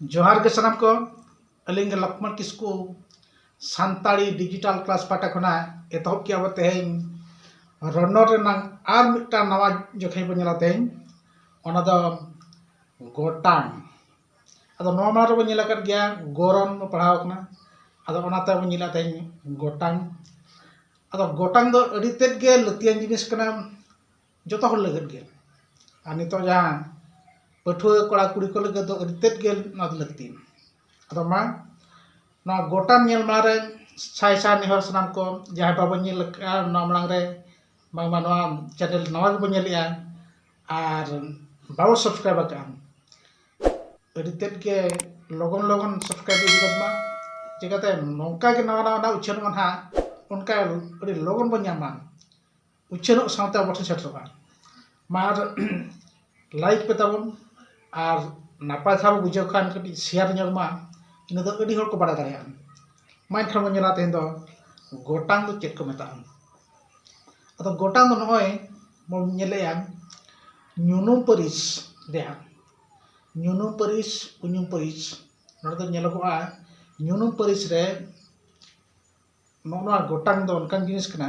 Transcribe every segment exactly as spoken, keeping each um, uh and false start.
ᱡᱚᱦᱟᱨ ᱜᱮ ᱥᱟᱱᱟᱢ ᱠᱚ, ᱟᱹᱞᱤᱧ ᱜᱮ ᱞᱚᱠᱷᱢᱚᱱ ᱠᱤᱥᱠᱩ, ᱥᱟᱱᱛᱟᱲᱤ ᱰᱤᱡᱤᱴᱟᱞ ᱠᱞᱟᱥ ᱯᱟᱦᱴᱟ ᱠᱷᱚᱱᱟᱜ ᱮᱛᱚᱦᱚᱵ ᱠᱮᱜᱼᱟ ᱵᱚ ᱛᱮᱦᱮᱧ ᱨᱚᱱᱚᱲ ᱨᱮᱱᱟᱜ ᱟᱨ ᱢᱤᱫᱴᱟᱝ ᱱᱟᱣᱟ ᱡᱚᱠᱷᱮᱡ ᱵᱚ ᱧᱮᱞᱟ ᱛᱮᱦᱮᱧ, ᱚᱱᱟ ᱫᱚ ᱜᱚᱴᱟᱝ᱾ ᱟᱫᱚ ᱱᱚᱣᱟ ᱢᱟᱲᱟᱝ ᱨᱮᱵᱚ ᱧᱮᱞ ᱟᱠᱟᱫ ᱜᱮᱭᱟ, ᱜᱚᱨᱚᱱ ᱵᱚ ᱯᱟᱲᱦᱟᱣ ᱟᱠᱟᱱᱟ᱾ ᱟᱫᱚ ᱚᱱᱟᱛᱮ ᱵᱚ ᱧᱮᱞᱟ ᱛᱮᱦᱮᱧ ᱜᱚᱴᱟᱝ᱾ ᱟᱫᱚ ᱜᱚᱴᱟᱝ ᱫᱚ ᱟᱹᱰᱤ ᱛᱮᱫ ᱜᱮ ᱞᱟᱹᱠᱛᱤᱭᱟᱱ ᱡᱤᱱᱤᱥ ᱠᱟᱱᱟ, ᱡᱚᱛᱚ ᱦᱚᱲ ᱞᱟᱹᱜᱤᱫ ᱜᱮ᱾ ᱟᱨ ᱱᱤᱛᱚᱜ ᱡᱟᱦᱟᱸ ᱯᱟᱹᱴᱷᱩᱣᱟᱹ ᱠᱚᱲᱟ ᱠᱩᱲᱤ ᱠᱚ ᱞᱟᱹᱜᱤᱫ ᱫᱚ ᱟᱹᱰᱤ ᱛᱮᱫ ᱜᱮ ᱱᱚᱣᱟ ᱫᱚ ᱞᱟᱹᱠᱛᱤ᱾ ᱟᱫᱚ ᱢᱟ, ᱱᱚᱣᱟ ᱜᱚᱴᱟᱝ ᱧᱮᱞ ᱢᱟᱲᱟᱝ ᱨᱮ ᱥᱟᱭ ᱥᱟᱭ ᱱᱮᱦᱚᱨ ᱥᱟᱱᱟᱢ ᱠᱚ, ᱡᱟᱦᱟᱸᱭ ᱵᱟᱵᱚᱱ ᱧᱮᱞ ᱟᱠᱟᱫᱼᱟ ᱱᱚᱣᱟ ᱢᱟᱲᱟᱝ ᱨᱮ, ᱵᱟᱝᱢᱟ ᱱᱚᱣᱟ ᱪᱮᱱᱮᱞ ᱱᱟᱣᱟ ᱜᱮᱵᱚᱱ ᱧᱮᱞᱮᱫᱼᱟ ᱟᱨ ᱵᱟᱵᱚ ᱥᱟᱵᱥᱠᱨᱟᱭᱤᱵ ᱟᱠᱟᱫᱼᱟ, ᱟᱹᱰᱤ ᱛᱮᱫ ᱜᱮ ᱞᱚᱜᱚᱱ ᱞᱚᱜᱚᱱ ᱥᱟᱵᱥᱠᱨᱟᱭᱤᱵ ᱤᱫᱤ ᱜᱚᱫ ᱢᱟ᱾ ᱪᱤᱠᱟᱹᱛᱮ ᱱᱚᱝᱠᱟ ᱜᱮ ᱱᱟᱣᱟ ᱱᱟᱣᱟ ᱱᱟᱜ ᱩᱪᱷᱟᱹᱱᱚᱜᱼᱟ ᱱᱟᱦᱟᱜ, ᱚᱱᱠᱟ ᱟᱹᱰᱤ ᱞᱚᱜᱚᱱ ᱵᱚᱱ ᱧᱟᱢᱟ, ᱩᱪᱷᱟᱹᱱᱚᱜ ᱥᱟᱶᱛᱮ ᱟᱵᱚ ᱴᱷᱮᱱ ᱥᱮᱴᱮᱨᱚᱜᱼᱟ᱾ ᱢᱟ ᱟᱨ ᱞᱟᱭᱤᱠ ᱯᱮ ᱛᱟᱵᱚᱱ, ᱟᱨ ᱱᱟᱯᱟᱭ ᱫᱷᱟᱨᱟ ᱵᱚ ᱵᱩᱡᱷᱟᱹᱣ ᱠᱷᱟᱱ ᱠᱟᱹᱴᱤᱡ ᱥᱮᱭᱟᱨ ᱧᱚᱜ ᱢᱟ, ᱤᱱᱟᱹ ᱫᱚ ᱟᱹᱰᱤ ᱦᱚᱲ ᱠᱚ ᱵᱟᱲᱟᱭ ᱫᱟᱲᱮᱭᱟᱜᱼᱟ᱾ ᱢᱟ ᱮᱱᱠᱷᱟᱱ ᱵᱚᱱ ᱧᱮᱞᱟ ᱛᱮᱦᱮᱧ ᱫᱚ ᱜᱚᱴᱟᱝ ᱫᱚ ᱪᱮᱫ ᱠᱚ ᱢᱮᱛᱟᱜᱼᱟ᱾ ᱟᱫᱚ ᱜᱚᱴᱟᱝ ᱫᱚ ᱱᱚᱜᱼᱚᱭ ᱵᱚᱱ ᱧᱮᱞᱮᱜᱼᱟ, ᱧᱩᱱᱩᱢ ᱯᱟᱹᱨᱤᱥ ᱨᱮᱭᱟᱜ, ᱧᱩᱱᱩᱢ ᱯᱟᱹᱨᱤᱥ, ᱩᱧᱩᱢ ᱯᱟᱹᱨᱤᱥ, ᱱᱚᱰᱮ ᱫᱚ ᱧᱮᱞᱚᱜᱚᱜᱼᱟ ᱧᱩᱱᱩᱢ ᱯᱟᱹᱨᱤᱥ ᱨᱮ ᱱᱚᱜᱼᱚ ᱱᱚᱣᱟ ᱜᱚᱴᱟᱝ ᱫᱚ ᱚᱱᱠᱟᱱ ᱡᱤᱱᱤᱥ ᱠᱟᱱᱟ,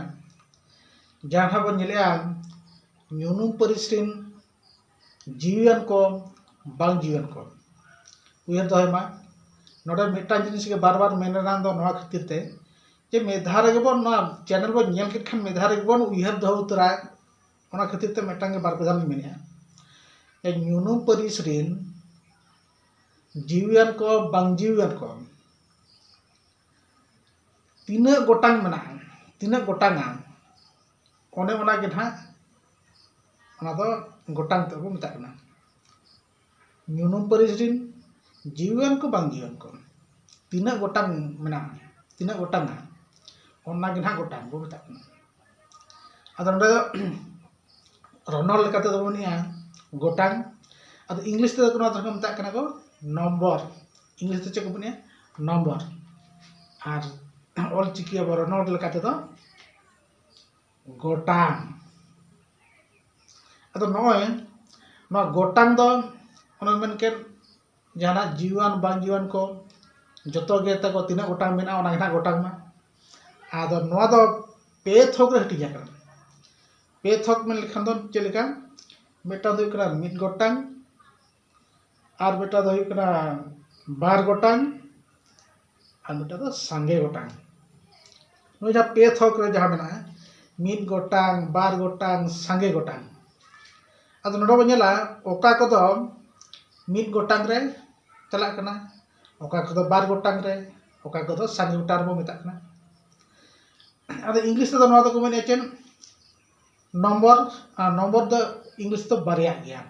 ᱡᱟᱦᱟᱸ ᱱᱟᱦᱟᱜ ᱵᱚᱱ ᱧᱮᱞᱮᱜᱼᱟ ᱧᱩᱱᱩᱢ ᱯᱟᱹᱨᱤᱥ ᱨᱮᱱ ᱡᱤᱣᱤᱭᱟᱱ ᱠᱚ, ᱵᱟᱝ ᱡᱤᱣᱤᱭᱟᱱ ᱠᱚ᱾ ᱩᱭᱦᱟᱹᱨ ᱫᱚᱦᱚᱭ ᱢᱟ, ᱱᱚᱰᱮ ᱢᱤᱫᱴᱟᱝ ᱡᱤᱱᱤᱥ ᱜᱮ ᱵᱟᱨ ᱵᱟᱨ ᱢᱮᱱ ᱨᱮᱱᱟᱜ ᱫᱚ ᱱᱚᱣᱟ ᱠᱷᱟᱹᱛᱤᱨ ᱛᱮ ᱡᱮ ᱢᱤᱫ ᱫᱷᱟᱣ ᱨᱮᱜᱮ ᱵᱚᱱ, ᱱᱚᱣᱟ ᱪᱮᱱᱮᱞ ᱵᱚᱱ ᱧᱮᱞ ᱠᱮᱫ ᱠᱷᱟᱱ ᱢᱤᱫ ᱫᱷᱟᱣ ᱨᱮᱜᱮ ᱵᱚᱱ ᱩᱭᱦᱟᱹᱨ ᱫᱚᱦᱚ ᱩᱛᱟᱹᱨᱟ, ᱚᱱᱟ ᱠᱷᱟᱹᱛᱤᱨ ᱛᱮ ᱢᱤᱫᱴᱟᱝ ᱜᱮ ᱵᱟᱨ ᱯᱮ ᱫᱷᱟᱣ ᱞᱤᱧ ᱢᱮᱱᱮᱫᱼᱟ᱾ ᱡᱮ ᱧᱩᱱᱩᱢ ᱯᱟᱹᱨᱤᱥ ᱨᱮᱱ ᱡᱤᱣᱤᱭᱟᱱ ᱠᱚ, ᱵᱟᱝ ᱡᱤᱣᱤᱭᱟᱱ ᱠᱚ ᱛᱤᱱᱟᱹᱜ ᱜᱚᱴᱟᱝ ᱢᱮᱱᱟᱜᱼᱟ, ᱛᱤᱱᱟᱹᱜ ᱜᱚᱴᱟᱝᱟ, ᱚᱱᱮ ᱚᱱᱟ ᱜᱮ ᱱᱟᱦᱟᱜ ᱚᱱᱟ ᱫᱚ ᱜᱚᱴᱟᱝ ᱛᱮ ᱵᱚ ᱢᱮᱛᱟᱜ ᱠᱟᱱᱟ᱾ ᱧᱩᱱᱩᱢ ᱯᱟᱹᱨᱤᱥ ᱨᱮᱱ ᱡᱤᱣᱤᱭᱟᱱ ᱠᱚ, ᱵᱟᱝ ᱡᱤᱣᱤᱭᱟᱱ ᱠᱚ ᱛᱤᱱᱟᱹᱜ ᱜᱚᱴᱟᱝ ᱢᱮᱱᱟᱜᱼᱟ, ᱛᱤᱱᱟᱹᱜ ᱜᱚᱴᱟᱝᱟ, ᱚᱱᱟ ᱜᱮ ᱱᱟᱦᱟᱜ ᱜᱚᱴᱟᱝ ᱵᱚ ᱢᱮᱛᱟᱜ ᱠᱟᱱᱟ᱾ ᱟᱫᱚ ᱱᱚᱰᱮ ᱫᱚ ᱨᱚᱱᱚᱲ ᱞᱮᱠᱟ ᱛᱮᱫᱚ ᱵᱚᱱ ᱢᱮᱱᱮᱜᱼᱟ ᱜᱚᱴᱟᱝ᱾ ᱟᱫᱚ ᱤᱝᱞᱤᱥ ᱛᱮᱫᱚ ᱱᱚᱣᱟ ᱫᱚ ᱢᱮᱛᱟᱜ ᱠᱟᱱᱟ ᱠᱚ ᱱᱚᱢᱵᱚᱨ᱾ ᱤᱝᱞᱤᱥ ᱛᱮ ᱪᱮᱫ ᱠᱚ ᱢᱮᱱᱮᱜᱼᱟ? ᱱᱚᱢᱵᱚᱨ᱾ ᱟᱨ ᱚᱞ ᱪᱤᱠᱤ ᱟᱵᱚ ᱨᱚᱱᱚᱲ ᱞᱮᱠᱟ ᱛᱮᱫᱚ ᱜᱚᱴᱟᱝ᱾ ᱟᱫᱚ ᱱᱚᱜᱼᱚᱭ ᱱᱚᱣᱟ ᱜᱚᱴᱟᱝ ᱫᱚ ᱚᱱᱮ ᱢᱮᱱ ᱠᱮᱫ ᱡᱟᱦᱟᱱᱟᱜ ᱡᱤᱣᱤᱣᱟᱱ ᱵᱟᱝ ᱡᱤᱣᱤᱣᱟᱱ ᱠᱚ ᱡᱚᱛᱚ ᱜᱮ ᱛᱟᱠᱚ ᱛᱤᱱᱟᱹᱜ ᱜᱚᱴᱟᱝ ᱢᱮᱱᱟᱜᱼᱟ, ᱚᱱᱟ ᱜᱮ ᱱᱟᱦᱟᱜ ᱜᱚᱴᱟᱝ ᱢᱟ᱾ ᱟᱫᱚ ᱱᱚᱣᱟ ᱫᱚ ᱯᱮ ᱛᱷᱚᱠ ᱨᱮ ᱦᱟᱹᱴᱤᱧ ᱟᱠᱟᱱᱟ᱾ ᱯᱮ ᱛᱷᱚᱠ ᱢᱮᱱ ᱞᱮᱠᱷᱟᱱ ᱫᱚ ᱪᱮᱫ ᱞᱮᱠᱟ? ᱢᱤᱫᱴᱟᱝ ᱫᱚ ᱦᱩᱭᱩᱜ ᱠᱟᱱᱟ ᱢᱤᱫ ᱜᱚᱴᱟᱝ, ᱟᱨ ᱢᱤᱫᱴᱟᱝ ᱫᱚ ᱦᱩᱭᱩᱜ ᱠᱟᱱᱟ ᱵᱟᱨ ᱜᱚᱴᱟᱝ, ᱟᱨ ᱢᱤᱫᱴᱟᱝ ᱫᱚ ᱥᱟᱸᱜᱮ ᱜᱚᱴᱟᱝ᱾ ᱱᱚᱜᱼᱚᱭ ᱡᱟᱦᱟᱸ ᱯᱮ ᱛᱷᱚᱠ ᱨᱮ ᱡᱟᱦᱟᱸ ᱢᱮᱱᱟᱜᱼᱟ, ᱢᱤᱫ ᱜᱚᱴᱟᱝ, ᱵᱟᱨ ᱜᱚᱴᱟᱝ, ᱥᱟᱸᱜᱮ ᱜᱚᱴᱟᱝ᱾ ᱟᱫᱚ ᱱᱚᱰᱮ ᱵᱚᱱ ᱧᱮᱞᱟ ᱚᱠᱟ ᱠᱚᱫᱚ ᱢᱤᱫ ᱜᱚᱴᱟᱝ ᱨᱮ ᱪᱟᱞᱟᱜ ᱠᱟᱱᱟ, ᱚᱠᱟ ᱠᱚᱫᱚ ᱵᱟᱨ ᱜᱚᱴᱟᱝ ᱨᱮ, ᱚᱠᱟ ᱠᱚᱫᱚ ᱥᱟᱸᱜᱮ ᱜᱚᱴᱟᱝ ᱨᱮᱵᱚᱱ ᱢᱮᱛᱟᱜ ᱠᱟᱱᱟ᱾ ᱟᱫᱚ ᱤᱝᱞᱤᱥ ᱛᱮᱫᱚ ᱱᱚᱣᱟ ᱫᱚᱠᱚ ᱢᱮᱱᱮᱫᱼᱟ ᱪᱮᱫ? ᱱᱚᱢᱵᱚᱨ᱾ ᱟᱨ ᱱᱚᱢᱵᱚᱨ ᱫᱚ ᱤᱝᱞᱤᱥ ᱫᱚ ᱵᱟᱨᱭᱟᱜ ᱜᱮᱭᱟ,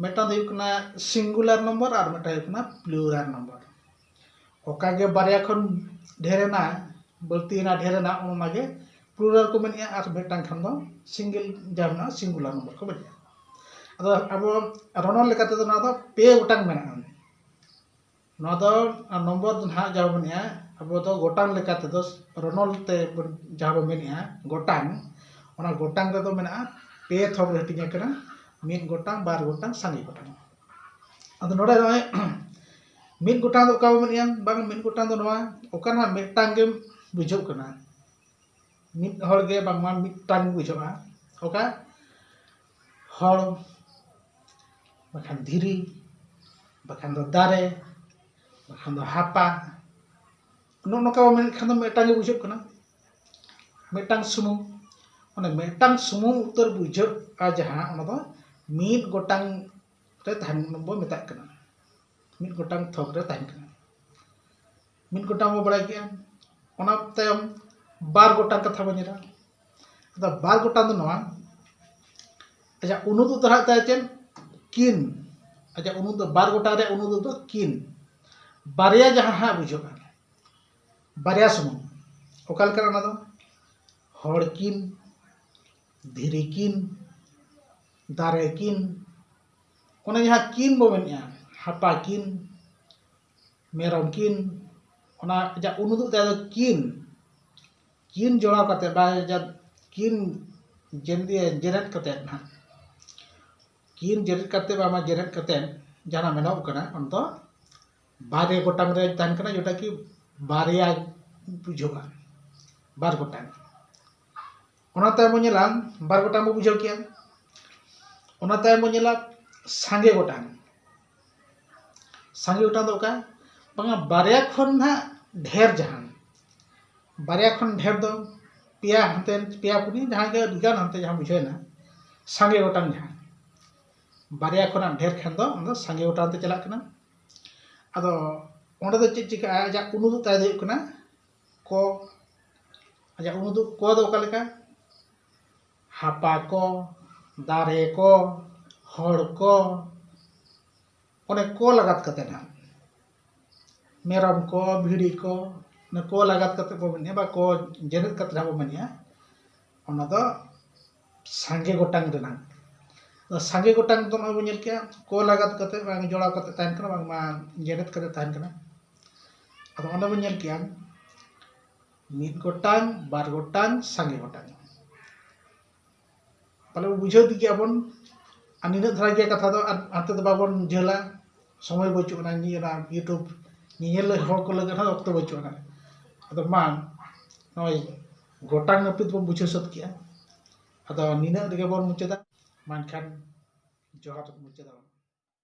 ᱢᱤᱫᱴᱟᱝ ᱫᱚ ᱦᱩᱭᱩᱜ ᱠᱟᱱᱟ ᱥᱤᱝᱜᱩᱞᱟᱨ ᱱᱚᱢᱵᱚᱨ ᱟᱨ ᱢᱤᱫᱴᱟᱝ ᱦᱩᱭᱩᱜ ᱠᱟᱱᱟ ᱯᱞᱩᱨᱟᱞ ᱱᱚᱢᱵᱚᱨ᱾ ᱚᱠᱟ ᱜᱮ ᱵᱟᱨᱭᱟ ᱠᱷᱚᱱ ᱰᱷᱮᱨ ᱮᱱᱟ, ᱵᱟᱹᱲᱛᱤᱭᱮᱱᱟ, ᱰᱷᱮᱨ ᱮᱱᱟ, ᱚᱱᱟ ᱜᱮ ᱯᱞᱩᱨᱟᱞ ᱠᱚ ᱢᱮᱱᱮᱫᱼᱟ, ᱟᱨ ᱢᱤᱫᱴᱟᱝ ᱠᱷᱟᱱ ᱫᱚ ᱥᱤᱝᱜᱮᱞ ᱡᱟᱦᱟᱸ ᱢᱮᱱᱟᱜᱼᱟ, ᱥᱤᱝᱜᱩᱞᱟᱨ ᱱᱚᱢᱵᱚᱨ ᱠᱚ ᱢᱮᱱᱮᱫᱼᱟ᱾ ᱟᱫᱚ ᱟᱵᱚ ᱨᱚᱱᱚᱲ ᱞᱮᱠᱟ ᱛᱮᱫᱚ ᱱᱚᱣᱟ ᱫᱚ ᱯᱮ ᱜᱚᱴᱟᱝ ᱢᱮᱱᱟᱜᱼᱟ᱾ ᱱᱚᱣᱟ ᱫᱚ ᱱᱚᱢᱵᱚᱨ ᱫᱚ ᱱᱟᱦᱟᱜ ᱡᱟᱦᱟᱸ ᱵᱚᱱ ᱢᱮᱱᱮᱫᱼᱟ, ᱟᱵᱚ ᱫᱚ ᱜᱚᱴᱟᱝ ᱞᱮᱠᱟ ᱛᱮᱫᱚ ᱨᱚᱱᱚᱲ ᱛᱮ ᱵᱚᱱ ᱡᱟᱦᱟᱸ ᱵᱚᱱ ᱢᱮᱱᱮᱫᱼᱟ ᱜᱚᱴᱟᱝ, ᱚᱱᱟ ᱜᱚᱴᱟᱝ ᱨᱮᱫᱚ ᱢᱮᱱᱟᱜᱼᱟ ᱯᱮ ᱛᱷᱚᱠ ᱨᱮ ᱦᱟᱹᱴᱤᱧ ᱟᱠᱟᱱᱟ, ᱢᱤᱫ ᱜᱚᱴᱟᱝ, ᱵᱟᱨ ᱜᱚᱴᱟᱝ, ᱥᱟᱸᱜᱮ ᱜᱚᱴᱟᱝ᱾ ᱟᱫᱚ ᱱᱚᱰᱮ ᱱᱚᱜᱼᱚᱭ ᱢᱤᱫ ᱜᱚᱴᱟᱝ ᱫᱚ ᱚᱠᱟ ᱵᱚᱱ ᱢᱮᱱᱮᱫᱼᱟ? ᱵᱟᱝ, ᱢᱤᱫ ᱜᱚᱴᱟᱝ ᱫᱚ ᱱᱚᱣᱟ ᱚᱠᱟ ᱱᱟᱦᱟᱜ ᱢᱤᱫᱴᱟᱝ ᱜᱮᱢ ᱵᱩᱡᱷᱟᱹᱜ ᱠᱟᱱᱟ, ᱢᱤᱫ ᱦᱚᱲ ᱜᱮ ᱵᱟᱝᱢᱟ ᱢᱤᱫᱴᱟᱝ ᱵᱩᱡᱷᱟᱹᱜᱼᱟ᱾ ᱚᱠᱟ? ᱦᱚᱲ, ᱵᱟᱠᱷᱟᱱ ᱫᱷᱤᱨᱤ, ᱵᱟᱠᱷᱟᱱ ᱫᱚ ᱫᱟᱨᱮ, ᱵᱟᱠᱷᱟᱱ ᱫᱚ ᱦᱟᱯᱟ᱾ ᱱᱚᱜᱼᱚ ᱱᱚᱝᱠᱟ ᱵᱚᱱ ᱢᱮᱱᱮᱫ ᱠᱷᱟᱱ ᱫᱚ ᱢᱤᱫᱴᱟᱝ ᱜᱮ ᱵᱩᱡᱷᱟᱹᱜ ᱠᱟᱱᱟ, ᱢᱤᱫᱴᱟᱝ ᱥᱩᱢᱩᱝ᱾ ᱚᱱᱮ ᱢᱤᱫᱴᱟᱝ ᱥᱩᱢᱩᱝ ᱩᱛᱟᱹᱨ ᱵᱩᱡᱷᱟᱹᱜᱼᱟ ᱡᱟᱦᱟᱸ, ᱚᱱᱟ ᱫᱚ ᱢᱤᱫ ᱜᱚᱴᱟᱝ ᱨᱮ ᱛᱟᱦᱮᱱ ᱵᱚ ᱢᱮᱛᱟᱜ ᱠᱟᱱᱟ, ᱢᱤᱫ ᱜᱚᱴᱟᱝ ᱛᱷᱚᱠ ᱨᱮ ᱛᱟᱦᱮᱱ ᱠᱟᱱᱟ᱾ ᱢᱤᱫ ᱜᱚᱴᱟᱝ ᱵᱚ ᱵᱟᱲᱟᱭ ᱠᱮᱜᱼᱟ᱾ ᱚᱱᱟ ᱛᱟᱭᱚᱢ ᱵᱟᱨ ᱜᱚᱴᱟᱝ ᱠᱟᱛᱷᱟ ᱵᱚᱱ ᱧᱮᱞᱟ᱾ ᱟᱫᱚ ᱵᱟᱨ ᱜᱚᱴᱟᱝ ᱫᱚ ᱱᱚᱣᱟ, ᱟᱪᱪᱷᱟ, ᱩᱱᱩᱫᱩᱜ ᱫᱚ ᱦᱟᱸᱜ ᱛᱟᱭ ᱪᱮᱫ? ᱠᱤᱱ᱾ ᱟᱪᱪᱷᱟ, ᱩᱱᱩᱫᱩᱜ ᱫᱚ ᱵᱟᱨ ᱜᱚᱴᱟᱝ ᱨᱮ ᱩᱱᱩᱫᱩᱜ ᱫᱚ ᱠᱤᱱ, ᱵᱟᱨᱭᱟ ᱡᱟᱦᱟᱸ ᱦᱟᱸᱜ ᱵᱩᱡᱷᱟᱹᱜᱼᱟ, ᱵᱟᱨᱭᱟ ᱥᱩᱢᱩᱝ᱾ ᱚᱠᱟ ᱞᱮᱠᱟᱱᱟ ᱚᱱᱟ ᱫᱚ? ᱦᱚᱲ ᱠᱤᱱ, ᱫᱷᱤᱨᱤ ᱠᱤᱱ, ᱫᱟᱨᱮ ᱠᱤᱱ, ᱚᱱᱮ ᱡᱟᱦᱟᱸ ᱠᱤᱱ ᱵᱚ ᱢᱮᱱᱮᱫᱼᱟ, ᱦᱟᱯᱟ ᱠᱤᱱ, ᱢᱮᱨᱚᱢ ᱠᱤᱱ, ᱚᱱᱟ ᱡᱟ ᱩᱱᱩᱫᱩᱜ ᱛᱟᱭ ᱫᱚ ᱠᱤᱱ, ᱠᱤᱱ ᱡᱚᱲᱟᱣ ᱠᱟᱛᱮ ᱵᱟ ᱡᱟ ᱠᱤᱱ ᱡᱮᱱ-, ᱤᱭᱟᱹ, ᱡᱮᱨᱮᱫ ᱠᱟᱛᱮ ᱱᱟᱦᱟᱜ, ᱠᱤᱱ ᱡᱮᱨᱮᱫ ᱠᱟᱛᱮ ᱵᱟ ᱢᱟ ᱡᱮᱨᱮᱫ ᱠᱟᱛᱮ ᱡᱟᱦᱟᱸ ᱢᱮᱱᱚᱜ ᱠᱟᱱᱟ, ᱚᱱᱟ ᱫᱚ ᱵᱟᱨᱭᱟ ᱜᱚᱴᱟᱝ ᱨᱮ ᱛᱟᱦᱮᱱ ᱠᱟᱱᱟ, ᱡᱮᱴᱟ ᱠᱤ ᱵᱟᱨᱭᱟ ᱵᱩᱡᱷᱟᱹᱜᱼᱟ, ᱵᱟᱨ ᱜᱚᱴᱟᱝ᱾ ᱚᱱᱟ ᱛᱟᱭᱚᱢ ᱵᱚᱱ ᱧᱮᱞᱟ, ᱵᱟᱨ ᱜᱚᱴᱟᱝ ᱵᱚᱱ ᱵᱩᱡᱷᱟᱹᱣ ᱠᱮᱜᱼᱟ᱾ ᱚᱱᱟ ᱛᱟᱭᱚᱢ ᱵᱚᱱ ᱧᱮᱞᱟ ᱥᱟᱸᱜᱮ ᱜᱚᱴᱟᱝ᱾ ᱥᱟᱸᱜᱮ ᱜᱚᱴᱟᱝ ᱫᱚ ᱚᱠᱟ? ᱵᱟᱝᱟ, ᱵᱟᱨᱭᱟ ᱠᱷᱚᱱ ᱱᱟᱦᱟᱜ ᱰᱷᱮᱨ ᱡᱟᱦᱟᱸ, ᱵᱟᱨᱭᱟ ᱠᱷᱚᱱ ᱰᱷᱮᱨ ᱫᱚ ᱯᱮᱭᱟ ᱦᱟᱱᱛᱮ, ᱯᱮᱭᱟ ᱯᱩᱱᱭᱟᱹ, ᱡᱟᱦᱟᱸ ᱜᱮ ᱟᱹᱰᱤ ᱜᱟᱱ ᱦᱟᱱᱛᱮ ᱡᱟᱦᱟᱸ ᱵᱩᱡᱷᱟᱹᱣ ᱮᱱᱟ, ᱥᱟᱸᱜᱮ ᱜᱚᱴᱟᱝ ᱡᱟᱦᱟᱸ, ᱵᱟᱨᱭᱟ ᱠᱷᱚᱱᱟᱜ ᱰᱷᱮᱨ ᱠᱷᱟᱱ ᱫᱚ ᱚᱱᱟ ᱫᱚ ᱥᱟᱸᱜᱮ ᱜᱚᱴᱟᱝ ᱛᱮ ᱪᱟᱞᱟᱜ ᱠᱟᱱᱟ᱾ ᱟᱫᱚ ᱚᱸᱰᱮ ᱫᱚ ᱪᱮᱫ ᱪᱤᱠᱟᱹᱜᱼᱟ? ᱟᱡᱟᱜ ᱩᱱᱩᱫᱩᱜ ᱛᱟᱭ ᱫᱚ ᱦᱩᱭᱩᱜ ᱠᱟᱱᱟ ᱠᱚ᱾ ᱟᱡᱟᱜ ᱩᱱᱩᱫᱩᱜ ᱠᱚ ᱫᱚ ᱚᱠᱟ ᱞᱮᱠᱟ? ᱦᱟᱯᱟ ᱠᱚ, ᱫᱟᱨᱮ ᱠᱚ, ᱦᱚᱲ ᱠᱚ, ᱚᱱᱮ ᱠᱚ ᱞᱟᱜᱟᱛ ᱠᱟᱛᱮ ᱱᱟᱦᱟᱜ, ᱢᱮᱨᱚᱢ ᱠᱚ, ᱵᱷᱤᱲᱤ ᱠᱚ, ᱚᱱᱮ ᱠᱚ ᱞᱟᱜᱟᱛ ᱠᱟᱛᱮ ᱵᱚ ᱢᱮᱱᱮᱜᱼᱟ, ᱵᱟ ᱠᱚ ᱡᱮᱨᱮᱫ ᱠᱟᱛᱮ ᱱᱟᱦᱟᱜ ᱵᱚ ᱢᱮᱱᱮᱜᱼᱟ, ᱚᱱᱟ ᱫᱚ ᱥᱟᱸᱜᱮ ᱜᱚᱴᱟᱝ ᱨᱮᱱᱟᱜ᱾ ᱟᱫᱚ ᱥᱟᱸᱜᱮ ᱜᱚᱴᱟᱝ ᱫᱚ ᱱᱚᱜᱼᱚᱭ ᱵᱚᱱ ᱧᱮᱞ ᱠᱮᱜᱼᱟ, ᱠᱚ ᱞᱟᱜᱟᱛ ᱠᱟᱛᱮ ᱵᱟᱝ ᱡᱚᱲᱟᱣ ᱠᱟᱛᱮ ᱛᱟᱦᱮᱱ ᱠᱟᱱᱟ, ᱵᱟᱝᱢᱟ ᱡᱮᱨᱮᱫ ᱠᱟᱛᱮ ᱛᱟᱦᱮᱱ ᱠᱟᱱᱟ᱾ ᱟᱫᱚ ᱚᱸᱰᱮ ᱵᱚᱱ ᱧᱮᱞ ᱠᱮᱜᱼᱟ, ᱢᱤᱫ ᱜᱚᱴᱟᱝ, ᱵᱟᱨ ᱜᱚᱴᱟᱝ, ᱥᱟᱸᱜᱮ ᱜᱚᱴᱟᱝ᱾ ᱯᱟᱞᱮ ᱵᱚ ᱵᱩᱡᱷᱟᱹᱣ ᱤᱫᱤ ᱜᱮᱭᱟ ᱵᱚᱱ᱾ ᱟᱨ ᱱᱤᱱᱟᱹᱜ ᱫᱷᱟᱨᱟ ᱜᱮ ᱠᱟᱛᱷᱟ ᱫᱚ, ᱟᱨ ᱦᱟᱱᱛᱮ ᱫᱚ ᱵᱟᱵᱚᱱ ᱡᱷᱟᱹᱞᱟ, ᱥᱚᱢᱚᱭ ᱵᱟᱹᱪᱩᱜ ᱟᱱᱟ, ᱱᱤᱭᱟᱹ ᱚᱱᱟ YouTube ᱧᱮᱧᱮᱞ ᱦᱚᱲ ᱠᱚ ᱞᱟᱹᱜᱤᱫ ᱦᱚᱸ ᱚᱠᱛᱚ ᱵᱟᱹᱪᱩᱜ ᱟᱱᱟ᱾ ᱟᱫᱚ ᱢᱟ ᱱᱚᱜᱼᱚᱭ ᱜᱚᱴᱟᱝ ᱱᱟᱹᱯᱤᱛ ᱵᱚᱱ ᱵᱩᱡᱷᱟᱹᱣ ᱥᱟᱹᱛ ᱠᱮᱜᱼᱟ᱾ ᱟᱫᱚ ᱱᱤᱱᱟᱹᱜ ᱨᱮᱜᱮ ᱵᱚᱱ ᱢᱩᱪᱟᱹᱫᱟ᱾ ᱢᱟ ᱮᱱᱠᱷᱟᱱ ᱡᱚᱦᱟᱨ, ᱢᱩᱪᱟᱹᱫ ᱟᱵᱚᱱ᱾